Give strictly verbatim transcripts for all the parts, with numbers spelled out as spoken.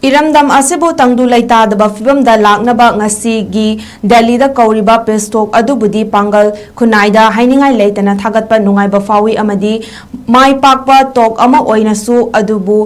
ꯏꯔꯝꯗꯝ ꯑꯁꯤꯕꯨ ꯇꯪꯗꯨ ꯂꯩꯇꯥꯗꯕ ꯐꯤꯕꯝꯗ ꯂꯥꯛꯅꯕ ꯉꯁꯤꯒꯤ ꯗꯦꯜꯂꯤꯗ ꯀꯧꯔꯤꯕ ꯄꯤꯁ ꯇꯣꯛ ꯑꯗꯨꯕꯨꯗꯤ ꯄꯥꯡꯒꯜ ꯈꯨꯟꯅꯥꯏꯗ ꯍꯥꯏꯅꯤꯡꯉꯥꯏ ꯂꯩꯇꯅ ꯊꯥꯒꯠꯄ ꯅꯨꯡꯉꯥꯏꯕ ꯐꯥꯎꯏ ꯑꯃꯗꯤ ꯃꯥꯏ ꯄꯥꯛꯄ ꯇꯣꯛ ꯑꯃ ꯑꯣꯏꯅꯁꯨ ꯑꯗꯨꯕꯨ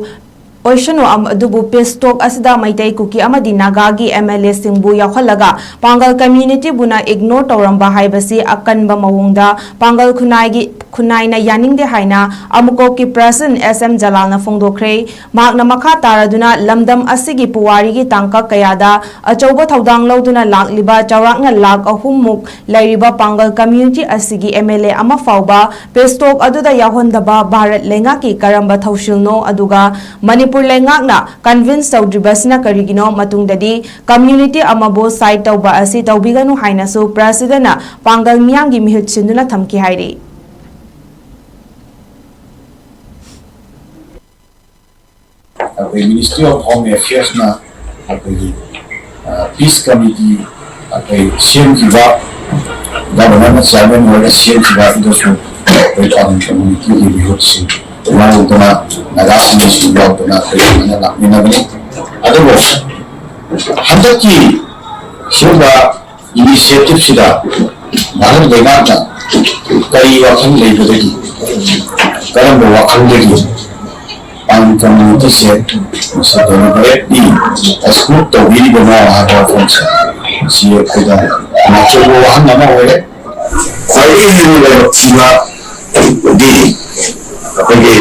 ꯑꯣꯏꯁꯅꯨ꯫ ꯑꯗꯨꯕꯨ ꯄꯤꯁ ꯇꯣꯛ ꯑꯁꯤꯗ ꯃꯩꯇꯩ, ꯀꯨꯀꯤ ꯑꯃꯗꯤ ꯅꯥꯒꯥꯒꯤ ꯑꯦꯝ ꯑꯦꯜ ꯑꯦꯁꯤꯡꯕꯨ ꯌꯥꯎꯍꯜꯂꯒ ꯄꯥꯡꯒꯜ ꯀꯝꯃ꯭ꯌꯨꯅꯤꯇꯤꯕꯨꯅ ꯏꯒꯅꯣꯔ ꯇꯧꯔꯝꯕ ꯍꯥꯏꯕꯁꯤ ꯑꯀꯟꯕ ꯃꯑꯣꯡꯗ ꯄꯥꯡꯒꯜ ꯈꯨꯟꯅꯥꯏꯒꯤ ꯈꯨꯟꯅꯥꯏꯅ ꯌꯥꯅꯤꯡꯗꯦ ꯍꯥꯏꯅ ꯑꯃꯨꯀꯣꯛꯀꯤ ꯄ꯭ꯔꯦꯁꯤꯗꯦꯟꯠ ꯑꯦꯁ ꯑꯦꯝ ꯖꯂꯥꯜꯅ ꯐꯣꯡꯗꯣꯛꯈ꯭ꯔꯦ꯫ ꯃꯍꯥꯛꯅ ꯃꯈꯥ ꯇꯥꯔꯗꯨꯅ ꯂꯝꯗꯝ ꯑꯁꯤꯒꯤ ꯄꯨꯋꯥꯔꯤꯒꯤ ꯇꯥꯡꯀꯛ ꯀꯌꯥꯗ ꯑꯆꯧꯕ ꯊꯧꯗꯥꯡ ꯂꯧꯗꯨꯅ ꯂꯥꯛꯂꯤꯕ ꯆꯥꯎꯔꯥꯛꯅ ꯂꯥꯈ ꯑꯍꯨꯝ ꯃꯨꯛ ꯂꯩꯔꯤꯕ ꯄꯥꯡꯒꯜ ꯀꯝꯃ꯭ꯌꯨꯅꯤꯇꯤ ꯑꯁꯤꯒꯤ ꯑꯦꯝ ꯑꯦꯜ ꯑꯦ ꯑꯃ ꯐꯥꯎꯕ ꯄꯤꯁ ꯇꯣꯛ ꯑꯗꯨꯗ ꯌꯥꯎꯍꯟꯗꯕ ꯚꯥꯔꯠ ꯂꯩꯉꯥꯛꯀꯤ ꯀꯔꯝꯕ ꯊꯧꯁꯤꯜꯅꯣ? ꯑꯗꯨꯒ ꯃꯅꯤꯄꯨꯔ ꯂꯩꯉꯥꯛꯅ ꯀꯟꯚꯤꯟꯁ ꯇꯧꯗ꯭ꯔꯤꯕꯁꯤꯅ ꯀꯔꯤꯒꯤꯅꯣ? ꯃꯇꯨꯡꯗꯗꯤ ꯀꯝꯃ꯭ꯌꯨꯅꯤꯇꯤ ꯑꯃꯕꯨ ꯁꯥꯏꯗ ꯇꯧꯕ ꯑꯁꯤ ꯇꯧꯕꯤꯒꯅꯨ ꯍꯥꯏꯅꯁꯨ ꯄ꯭ꯔꯦꯁꯤꯗꯦꯟꯠꯅ ꯄꯥꯡꯒꯜ ꯃꯤꯌꯥꯝꯒꯤ ꯃꯤꯍꯨꯠ ꯁꯤꯟꯗꯨꯅ ꯊꯝꯈꯤ ꯍꯥꯏꯔꯤ꯫ ꯑꯩꯈꯣꯏ ꯃꯤꯅꯤꯁꯇ꯭ꯔꯤ ꯑꯣꯐ ꯍꯣꯝ ꯑꯦꯐꯤꯌꯔꯁꯅ ꯑꯩꯈꯣꯏꯒꯤ ꯄꯤꯁ ꯀꯃꯤꯇꯤ ꯑꯩꯈꯣꯏ ꯁꯦꯝꯈꯤꯕ, ꯒꯚꯔꯅꯔꯅ ꯆꯤꯌꯥꯔꯃꯦꯟ ꯑꯣꯏꯔꯒ ꯁꯦꯝꯈꯤꯕ ꯑꯗꯨꯁꯨ ꯑꯩꯈꯣꯏ ꯄꯥꯡꯒꯜ ꯀꯝꯃ꯭ꯌꯨꯅꯤꯇꯤꯒꯤ ꯃꯤꯍꯨꯠꯁꯤꯡ ꯌꯥꯎꯗꯅ, ꯅꯥꯒꯥꯁꯤꯡꯅꯁꯨ ꯌꯥꯎꯗꯅ ꯑꯩꯈꯣꯏ ꯁꯨꯃꯥꯏꯅ ꯂꯥꯛꯃꯤꯟꯅꯕꯅꯤ꯫ ꯑꯗꯨꯕꯨ ꯍꯟꯗꯛꯀꯤ ꯁꯤꯒꯨꯝꯕ ꯏꯅꯤꯁꯤꯌꯦꯇꯤꯚꯁꯤꯗ ꯚꯥꯔꯠ ꯂꯩꯉꯥꯛꯅ ꯀꯔꯤ ꯋꯥꯈꯜ ꯂꯩꯕꯗꯒꯤ, ꯀꯔꯝꯕ ꯋꯥꯈꯜꯗꯒꯤ ꯄꯥꯡꯒꯜ ꯀꯝꯃ꯭ꯌꯨꯅꯤꯇꯤꯁꯦ ꯃꯁꯤ ꯗꯦꯂꯤꯕꯔꯦꯠꯂꯤ ꯑꯦꯛꯁꯀ꯭ꯂꯨꯗ ꯇꯧꯕꯤꯔꯤꯕꯅꯣ ꯍꯥꯏꯕ ꯋꯥꯐꯝꯁꯦ, ꯁꯤ ꯑꯩꯈꯣꯏꯗ ꯑꯆꯧꯕ ꯋꯥꯍꯪ ꯑꯃ ꯑꯣꯏꯔꯦ꯫ ꯈ꯭ꯋꯥꯏꯗꯒꯤ ꯍꯦꯟꯅ ꯂꯥꯏꯕꯛ ꯊꯤꯕꯗꯤ ꯑꯩꯈꯣꯏꯒꯤ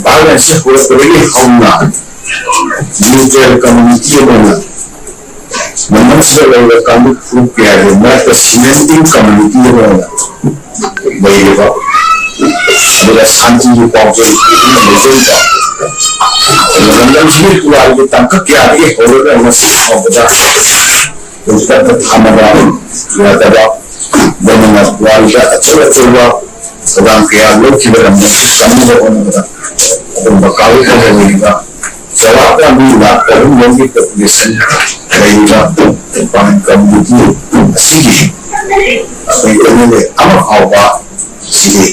ꯚꯥꯏꯑꯣꯂꯦꯟꯁꯁꯦ ꯍꯧꯔꯛꯄꯗꯒꯤ ꯍꯧꯅ ꯅ꯭ꯌꯨꯇ꯭ꯔꯦꯜ ꯀꯝꯃ꯭ꯌꯨꯅꯤꯇꯤ ꯑꯃ ꯑꯣꯏꯅ, ꯂꯝꯗꯝꯁꯤꯗ ꯂꯩꯔꯤꯕ ꯀꯥꯡꯂꯨꯞ ꯐꯨꯔꯨꯞ ꯀꯌꯥꯒꯤ ꯃꯔꯛꯇ ꯁꯤꯃꯦꯟꯇꯤꯡ ꯀꯝꯃ꯭ꯌꯨꯅꯤꯇꯤ ꯑꯃ ꯑꯣꯏꯅ ꯂꯩꯔꯤꯕ, ꯑꯗꯨꯒ ꯁꯥꯟꯇꯤꯒꯤ ꯄꯥꯎꯖꯦꯜ ꯄꯤꯗꯨꯅ ꯂꯩꯖꯔꯤꯕ ꯂꯝꯗꯝꯁꯤꯒꯤ ꯄꯨꯋꯥꯔꯤꯒꯤ ꯇꯥꯡꯀꯛ ꯀꯌꯥꯗꯒꯤ ꯍꯧꯔꯒ ꯉꯁꯤ ꯐꯥꯎꯕꯗ ꯍꯧꯖꯤꯛꯇ ꯊꯝꯃꯕ ꯌꯥꯗꯕ ꯂꯩꯃꯅ ꯄꯨꯋꯥꯔꯤꯗ ꯑꯆꯧ ꯑꯆꯧꯕ ꯊꯧꯗꯥꯡ ꯀꯌꯥ ꯂꯧꯈꯤꯕ ꯂꯝꯗꯝ ꯀꯟꯅꯕ ꯍꯣꯠꯅꯕꯗ ꯑꯗꯨꯒꯨꯝꯕ ꯀꯥꯡꯂꯨꯞ ꯑꯃ ꯑꯣꯏꯔꯤꯕ ꯆꯥꯎꯔꯥꯛꯅ ꯃꯤ ꯂꯥꯈ ꯑꯍꯨꯝ ꯂꯣꯝꯒꯤ ꯄꯣꯄꯨꯂꯦꯁꯟ ꯂꯩꯔꯤꯕ ꯄꯥꯡꯒꯜ ꯀꯝꯃ꯭ꯌꯨꯅꯤꯇꯤ ꯑꯁꯤꯒꯤ ꯑꯩꯈꯣꯏ ꯑꯦꯝ ꯑꯦꯜ ꯑꯦ ꯑꯃ ꯐꯥꯎꯕ ꯁꯤꯒꯤ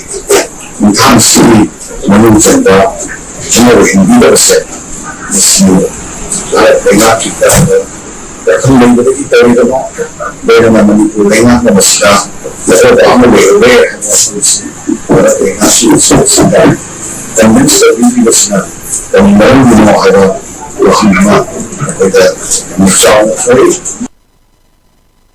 ꯈꯣꯡꯊꯥꯡꯁꯤꯒꯤ ꯃꯅꯨꯡ ꯆꯟꯕ ꯆꯨꯝꯅꯕ ꯍꯤꯡꯕꯤꯗꯕꯁꯦ ꯃꯁꯤ ꯚꯥꯔꯠ ꯂꯩꯉꯥꯛꯀꯤ ꯀꯔꯝꯕ ꯋꯥꯈꯜ ꯂꯩꯕꯗꯒꯤ ꯇꯧꯔꯤꯕꯅꯣ? ꯂꯣꯏꯅꯅ ꯃꯅꯤꯄꯨꯔ ꯂꯩꯉꯥꯛꯅ ꯃꯁꯤꯗ ꯂꯧꯍꯧꯕ ꯑꯃ ꯂꯩꯍꯧꯔꯦ ꯍꯥꯏꯕ ꯋꯥꯐꯝꯁꯤ ꯚꯥꯔꯠ ꯂꯩꯉꯥꯛꯀꯤ ꯃꯁꯤꯗ ꯀꯟꯚꯤꯟꯁ ꯇꯧꯕꯤꯔꯤꯕꯁꯤꯅ ꯀꯔꯤ ꯃꯔꯝꯒꯤꯅꯣ ꯍꯥꯏꯕ ꯋꯥꯍꯪ ꯑꯃ ꯑꯩꯈꯣꯏꯗ ꯆꯥꯎꯅ ꯊꯣꯛꯏ꯫